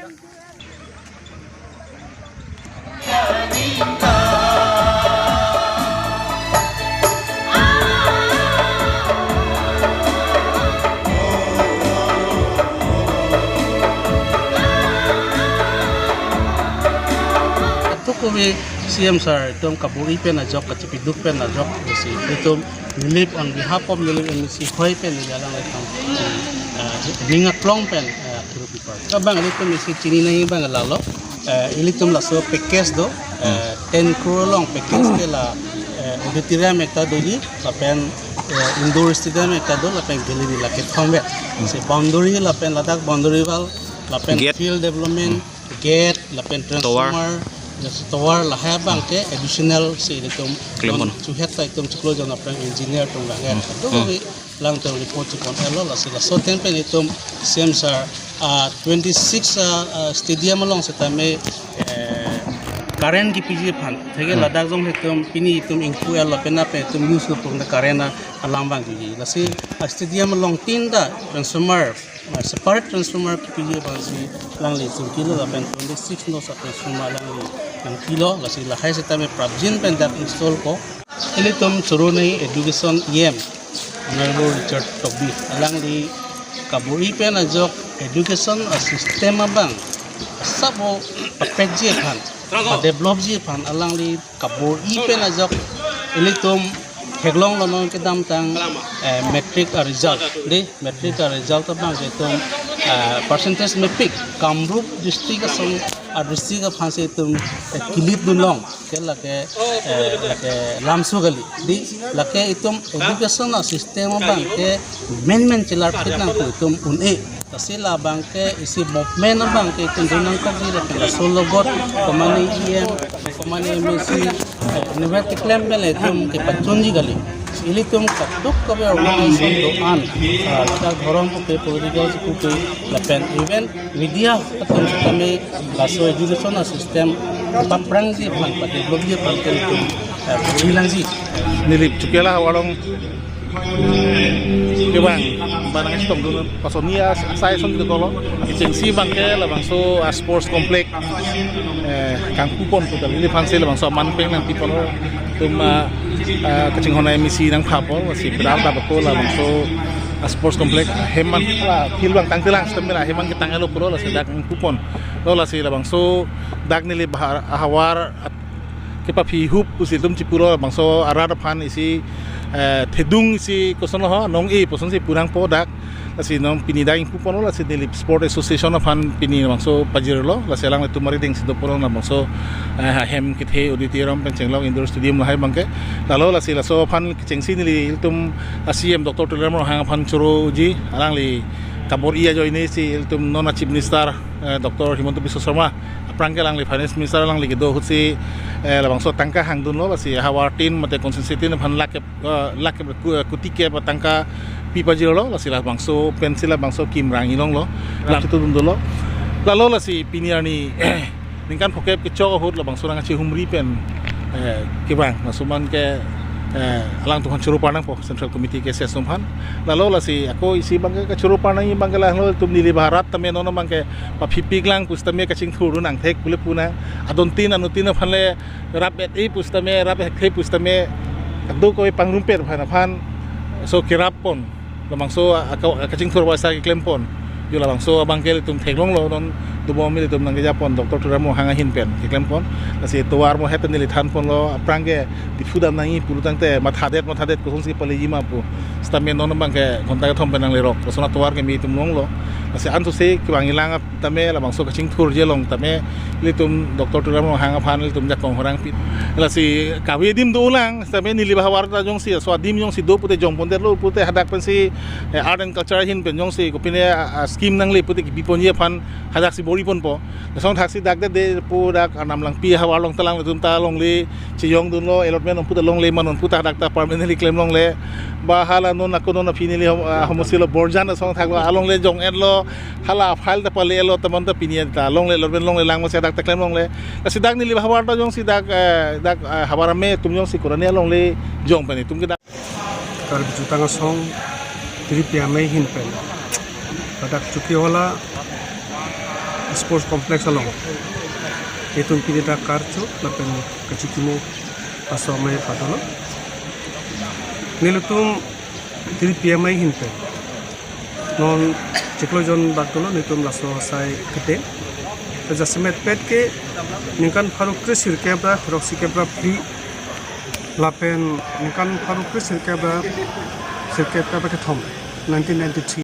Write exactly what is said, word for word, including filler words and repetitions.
Tuk kove C M sir itum kabor-i pen ajok, kachipiduk pen ajok, isi itum Nilip on behalf of Nilip M A C hoi pen neli alanglitum, eh, ning aklong pen, eh, through paper. Kabang ilitum isi chini nangji abang lalo, eh, ilitum laso package do, eh, ten crore along package ke la, eh, auditorium ekta doji, lapen, eh, indoor stadium ekta do, lapen gallery la kethom vet. Si boundary lapen ladak boundary wall, lapen Gate. Field development, gate, lapen Tower. Transformer, laso tower lahai abang ke additional si ilitum Klem non pon. Chuhet ta itum chiklo jon aphrang engineer atum lahai. Hmm. Atum Hmm. Alangtum report chepon-etlo, lasi laso ateng pen itum C M sir, ah, twenty-six, ah, ah, stadium along setame, eh, current kepiji aphan. Atheke Hmm. Ladak jong itum pini itum ingpu-etlo, penap itum use lo pon current, ah, alam vangji. Lasi, ah, stadium along tin ta transformer, ah, separate transformer kepiji aphansi alangli chingkilo, lapen twenty-six nos a-transformer alangli nangpilo, lasi lahai setame prapjin pen dak install ko. Ilitum choro nangji education E M, Honorable Richard Tokbi, alangli kabor-i pen ajok education a-system abang asap o papekji aphan, pa-developji aphan alangli kabor-i pen ajok ilitum theklonglo non kedamtang, eh, matric a-result. Dei, matric a-result abang ke itum, eh, percentage mepik Kamrup district asong a-district aphansi itum, eh, ke-lead dunlong. Ke lake, eh, lake lamso kali. Dei, lake itum education a-system abang ke main main chelarpik nangpo itum un-e. Lasi labang ke isi movement abang ke itum dun nangkokji, lapen laso logot komatne E M, komatne M A C, eh, university keklem pen le itum kepachunji kali. Ilitum kadokave organization do-an, ah, ladak dhorom puke, political puke, lapen even media atum setame laso education a-system paprangji aphan, pa-developji aphan ke itum, eh, chilangji. Nilip Chukela havar along kevang, ba nangchetongdun pason ni as-, asai ason ke tolo. Kechengsi abang ke labangso a-sports complex, eh, kangpu pon pu ta neli aphansi labangso aman pen nangpi ponlo. Itum, ah, ah, kachinghon a-M A C nangpha pon, lasi pedal ta bako labangso a-sports complex ahem an la field abang tangtelang, setame la ahem an ketang-etlo pulo, lasi dak nangpu ponlo, lasi labangso dak Nilip bahar ahavar at-, kepaphi hup pusi itum chipulo, labangso arat aphan isi, eh, thedung isi kosonlo ho, nong-e pusonsi pu nangpo dak. Lasi non pini dak ingpu ponlo, lasi Nilip Sport Association aphan pini labangso pajirlo, lasi alanglitum arideng si do ponlo labangso, eh, ahem kethe auditorium pen chenglok indoor stadium lahai abang ke. Lalo lasi laso aphan kechengsi neli ilitum a-C M Doctor Tuliram Ronghang aphan choroji, alangli kabor-i ajoine si ilitum non a-Chief Minister, eh, Doctor Himanta Biswa Sarma aphrang ke alangli Finance Minister alangli kedo ahutsi, eh, labangso tangka hangdunlo, lasi havar tin mate constituency tin aphan lakh, eh, lakh ku-, kuti kep atangka pi pajirlo, lasi labangso pensi labangso kim rang ilonglo, lam chitu dundunlo. Lalo lasi pini arni ningkan phokep kechok ahut labangso nangkachehumri pen, eh, kevang, laso aman ke, eh, alangtum aphan choro par nangpo Central Committee ke ses atum aphan. Lalo lasi ako isi abang ke kachoro par nangji abang ke lahelo, itum Nilip ahavar tame non abang ke paphi piklang pusitame kachingthur nangthek pule pu nang. Adon tin anut tin aphan le rap-et-e pusitame, rap-et-e pusitame, kadokave pangrumpet aphan aphan so kerap pon. Labangso a-, aka-, kachingthur abang sa keklem pon. Jo labangso abang ke ilitum theklonglo, non dobom ilitum nangkeja pon Doctor Tuliram Ronghang ahin pen keklem pon. Lasi tovar mo het neli than ponlo, aphrang ke Diphu dam nangji pulo tangte mathadet mathadet kosonsi paleji ma pu. Setame non abang ke ghonta kethom pen nanglerok, lason atovar ke me itum longlo. Lasi anso se kevang ilang tame labangso kachingthurji along tame ilitum Doctor Tuliram Ronghang aphan ilitum jakong horang pi. Lasi kave adim dolang, setame Nilip ahavar ta jongsi, laso adim jongsi do pute jong pondetlo pute hadak pensi, eh, Art and Culture ahin pen jongsi kopine, ah, ah, scheme nangle pute kipi ponji aphan hadak si bor-i ponpo. Lason thaksi dak de de pu dak Arnam Langpi ahavar along ta alanglitum ta longle chejong dunlo, allotment non puta longle ma non puta dak ta permanently klem longle. Ba hala non ako non aphi neli hom-, ah, homosilo borjan asong thaklo, alongle jong-etlo, hala file ta pale-etlo, ta man ta pini ta longle, allotment longle lang masi dak ta klem longle. Lasi dak Nilip ahavar ta jongsi dak, eh, dak, eh, havar ame atum jongsi kurani alongle jong pen itum ke dak Karbi Jutang Asong Tripia Amei ahin pen ladak Chokihola Sports Complex along itum pini dak karcho lapen kachikimo aso amei padolo. Nelitum tiri P M I ahin pen non chiklo jon bak dolo, nelitum laso asai kete. Jasemet pet ke ningkan pharo kre sirkep ra, throksi kep ra phli lapen ningkan pharo kre sirkep ra, sirkep kep ra kethom, nineteen ninety-three.